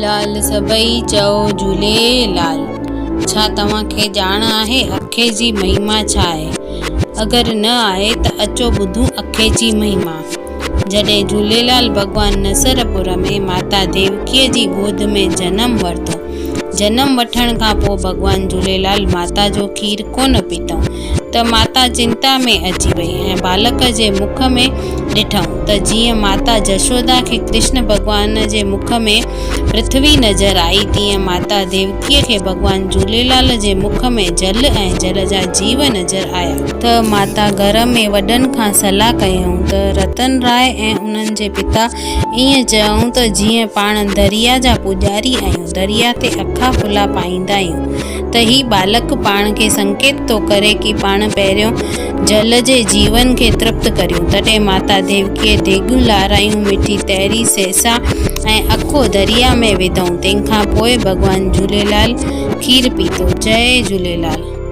جهوليلال سڀئي چئو جهوليلال. ڇا توهان کي ڄاڻ آهي اکي جي مهما ڇا آهي؟ اگر نه آهي ته اچو ٻڌون اکي جي مهما. جڏهن جهوليلال ڀڳوان نصرپور ۾ ماتا ديوڪيء جي گود ۾ جنم ورتو. جنم وٺڻ کان پوء ڀڳوان جهوليلال ماتا جو کير ڪونه پيتائون ته ماتا چنتا ۾ اچي وئي ۽ ٻالڪ جي مک ۾ ڏٺائون ته جيئن ماتا جشودا کي ڪرشن ڀڳوان جي مک ۾ پرٿوي نظر آئي تيئن ماتا ديوڪيء کي ڀڳوان جهوليلال جي مک ۾ جل ۽ جل جا جيو نظر آيا. ته ماتا گهر ۾ وڏن کان صلاح ڪيائون ته رتن راء ۽ انهن جي پتا ائين چيائون ته جيئن پاڻ دريا جا پوڄاري آهيون، دريا تي اکا ڦلا پائيندا آهيون ته هي ٻالڪ پاڻ کي سنڪيت ٿو ڪري ڪي پاڻ پهريون جل جي جيون کي ترپت ڪريون. تڏهن ماتا ديوڪيء ديڳون لارايون، مٺي تهري، سيسا ۽ اکو دريا ۾ وڌائون. تنهن کان پوء ڀڳوان جهوليلال کير پيتو. جئي جهوليلال.